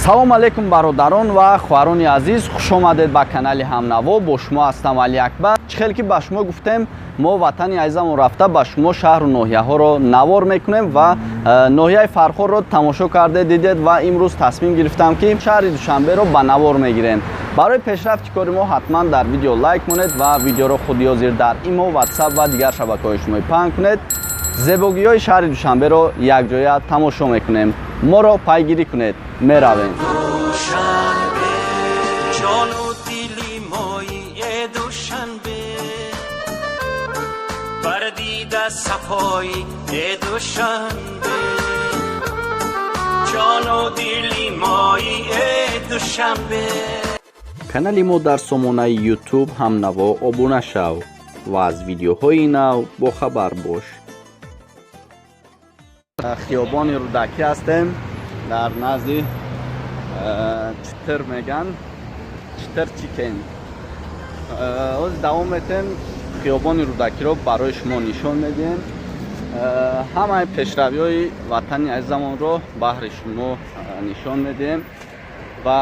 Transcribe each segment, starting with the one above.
Салом алейкум, бародарон ва хоҳарони азиз, хуш омадед ба канали Ҳамнаво. Бо шумо ҳастам Али Акбар. Чӣ хел ки ба шумо гуфтем, мо ватани азизамон рафта ба шумо шаҳру ноҳияҳоро навор мекунем ва ноҳияи Фархорро тамошо карде дидед ва имрӯз тасмим гирифтам, ки шаҳри Душанберо ба навор мегирем. Барои пешрафти кори мо ҳатман дар видео лайк монед ва видеоро худи ҳозир дар имо, ватсап ва дигар шабакаҳои иҷтимоӣ паҳн кунед. Зебогиҳои шаҳри Душанберо якҷоя тамошо мекунем. Моро пайгирӣ кунед. Меравем. Ҷону дили мои, э Душанбе, бар дида сафои, э Душанбе, ҷону дили мои, э Душанбе. Канали мо дар сомонаи Ютуб Ҳамнаво обуна шав ва аз видеоҳои нав бохабар бош. Хиёбони Рӯдакӣ ҳастем, дар назди читр меган, читр чикен. Ҳозир давом метем, хиёбони Рӯдакиро барои шумо нишон медиҳем. Ҳамаи пешравиҳои ватани азизамонро баҳри шумо нишон медиҳем ва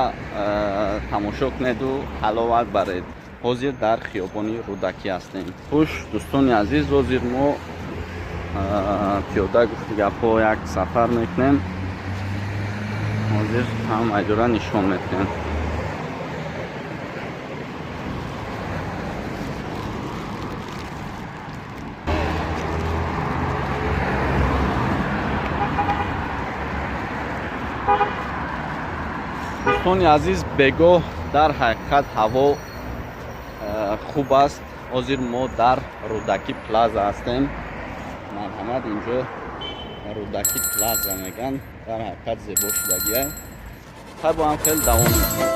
тамошо кунеду ҳаловат баред. Ҳозир дар хиёбони Рӯдакӣ ҳастем. Хуш, дӯстони азиз, ҳозир мо пиёда гуфти гапҳо як сафар мекунем. Ҳозир ҳамаи ҷора нишон медиҳем. Дӯстони азиз, бегоҳ дар ҳақиқат ҳаво хуб аст. Ҳозир мо дар Рӯдакӣ плаза ҳастем. Марҳамат, инҷо Рӯдакӣ плаза меган. Дар ҳақиқат зебо шудагия. Хай, бо ҳам хеле давом мекунем.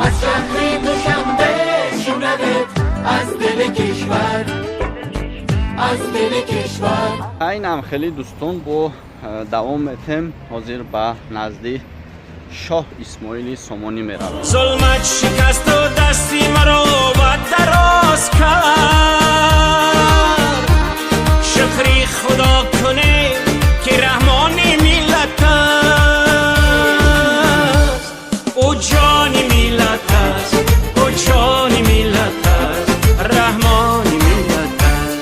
از شهر دوشنبه شنوید، از دل کشور، از دل کشور. Айнам хеле, дӯстон, бо давом метем. Ҳозир ба назди Шоҳ Исмоили Сомонӣ меравем. Зулмат шикасту дасти маро ба дароз кард. Шукри Худо кунем, ки Раҳмони миллат аст. Ӯ ҷони миллат аст, ӯ ҷони миллат аст, Раҳмони миллат аст.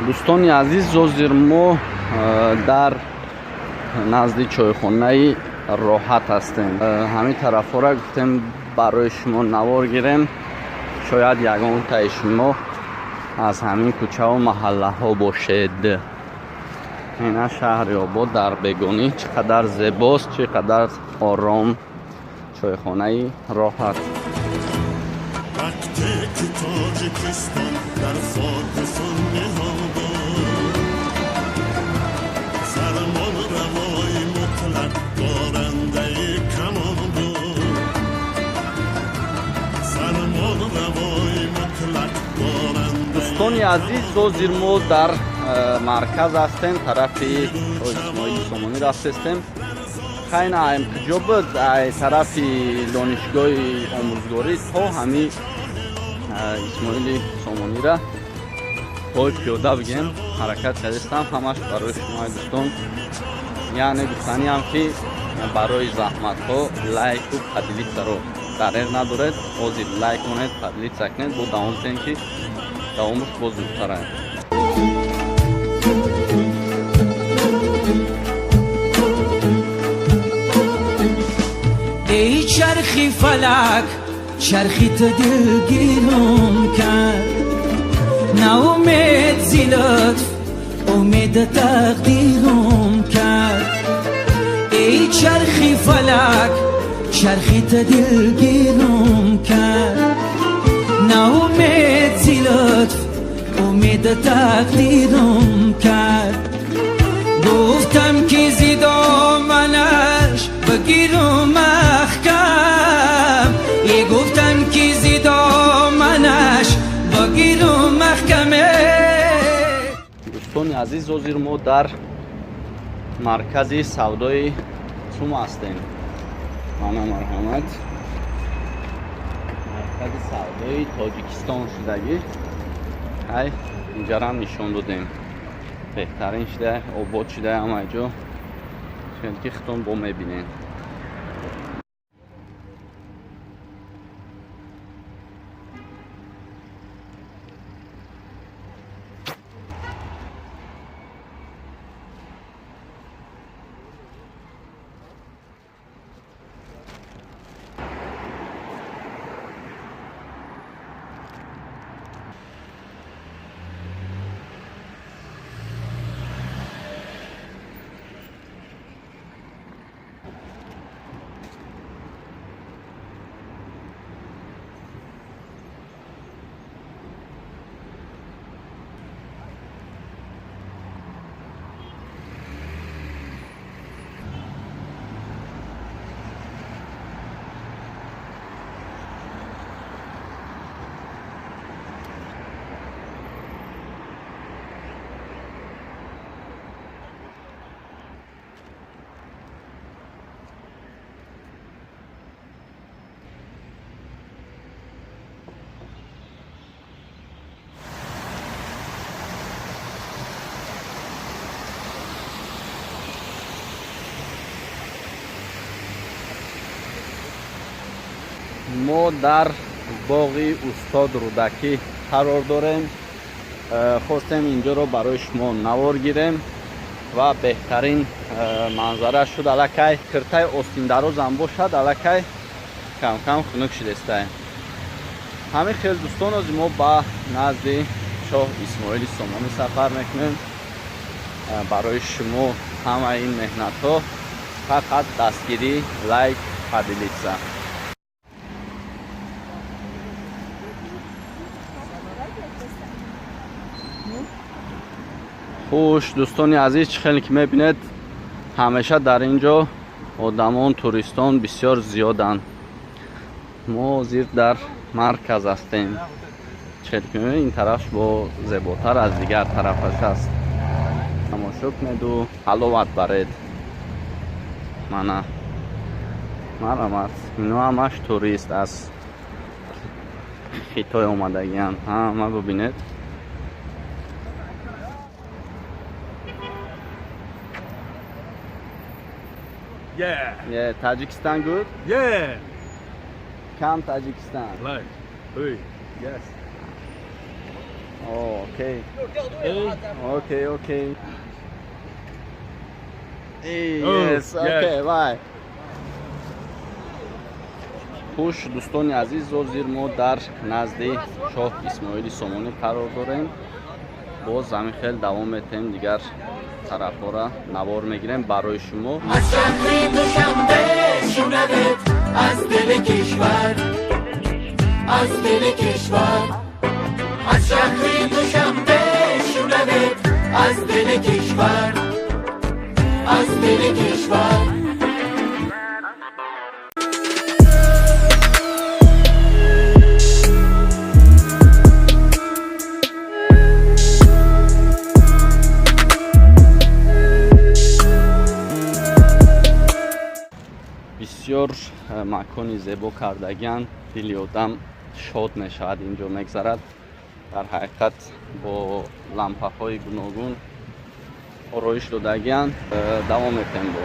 Дӯстони азиз, ҳозир мо дар назди чойхонаи Роҳат ҳастем. Ҳамин тарафҳоро гуфтем барои шумо навор гирем. Шояд ягонтаи шумо аз ҳамин кӯчаву маҳаллаҳо бошед. Ина шаҳри обод дар бегонӣ чӣ қадар зебост, чӣ қадар ором. Чойхонаи Роҳат. وقتی که تاجیکستان در خاک سنی ها بود، فرمان روای مطلق دارنده کمان بود، فرمان روای مطلق دارنده Дӯстони азиз, ҳозир мо дар марказ ҳастем, тарафи Исмоили Сомонӣ рафтестем. Хайна айм куҷо буд, ай тарафи донишгоҳи омӯзгорӣ то ҳами Исмоили Сомонира пой пиёда бигем ҳаракат кардистам. Ҳамаш барои шумо, дӯстон. Яъне гуфтаниам, ки барои заҳматҳо лайку поделиться-ро дарер надоред. Ҳозир лайк монед, поделиться кунед, бо давом тем, ки давомаш боз зудтар аст. ای چرخی فلک، چرخی تو دلگیرم کرد. نه امید زی لطف، امید تقدیرم کرد. ای چرخی فلک، چرخی تو دلگیرم کرد. نه امید زی لطف، امید تقدیرم کرد. گفتم که زی دامن بگیرم محکم، ای گفتن که زدامنش بگیرم محکمه. Дӯстони азиз, ҳозир мо дар маркази савдои ЦУМ ҳастем. Мана, марҳамат, маркази савдои Тоҷикистон шудагӣ. Ҳай, инҷарам нишон додем, беҳтарин шуда, обод шуда ҳама ҷо, ки худтон бо мебинед. Мо дар боғи устод Рӯдакӣ қарор дорем. Хостем инҷоро барои шумо навор гирем ва беҳтарин манзара шуд. Аллакай киртаи остиндарозам бошад, аллакай камкам хунук шудестай. Ҳамин хел, дӯстон, ози мо ба назди Шоҳ Исмоили Сомонӣ сафар мекунем. Барои шумо ҳамаи ин меҳнатҳо фақат дастгирӣ, лайк, поделиться. Хуш, дӯстони азиз, чӣ хеле ки мебинед, ҳамеша дар ин ҷо одамон, туристон бисёр зиёданд. Мо ҳозир дар марказ ҳастем. Чӣ хеле ки мебинед, ин тараф бо зеботар аз дигар тарафаш аст. Тамошо кунеду ҳаловат баред. Мана, марҳамат, ино ҳамаш турист, аз Хитой омадагианд. Ҳама бубинед. Yeah. Yeah, Tajikistan good? Yeah. Come Tajikistan. Like. Hey. Yes. Oh, okay. Okay. Hey, Oh, yes, okay, yes. Bye. Хуш, дӯстони азиз, ҳозир мо дар назди Шоҳ Исмоили Сомонӣ қарор дорем. Боз ҳамин хел давом метаҳем, дигар тарафҳоро навор мегирем барои шумо. Аз шаҳри Душанбе шунавед, аз дили кишвар, аз дили кишвар, аз шаҳри Душанбе шунавед, аз дили кишвар, аз дили кишвар. Бисёр макони зебо кардагиан, дили одам шод мешавад, инҷо мегзарад. Дар ҳақиқат бо лампаҳои гуногун ороиш додагиан. Давом метаҳем бо.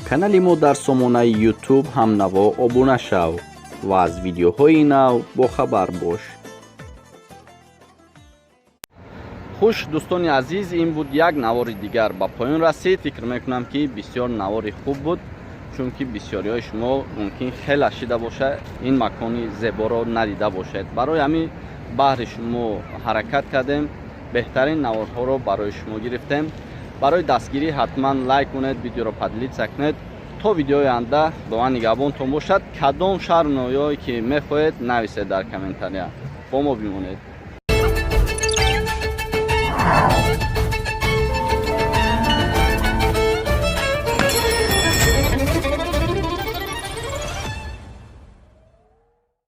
Канали мо дар сомонаи Ютуб «Ҳамнаво» обуна шав ва аз видеоҳои нав бохабар бош. Хуш, дӯстони азиз, ин буд як навори дигар, ба поён расид. Фикр мекунам, ки бисёр навори хуб буд, чунки бисёриҳои шумо мумкин хеле шида бошад, ин макони зеборо надида бошед. Барои ҳамин баҳри шумо ҳаракат кардем, беҳтарин наворҳоро барои шумо гирифтем. Барои дастгирӣ ҳатман лайк кунед, видеоро поделиться кунед. То видеои оянда худованд нигаҳбонтон бошад. Кадом шаҳру ноҳияое ки мехоҳед, нависед дар комментария. Бо мо бимонед.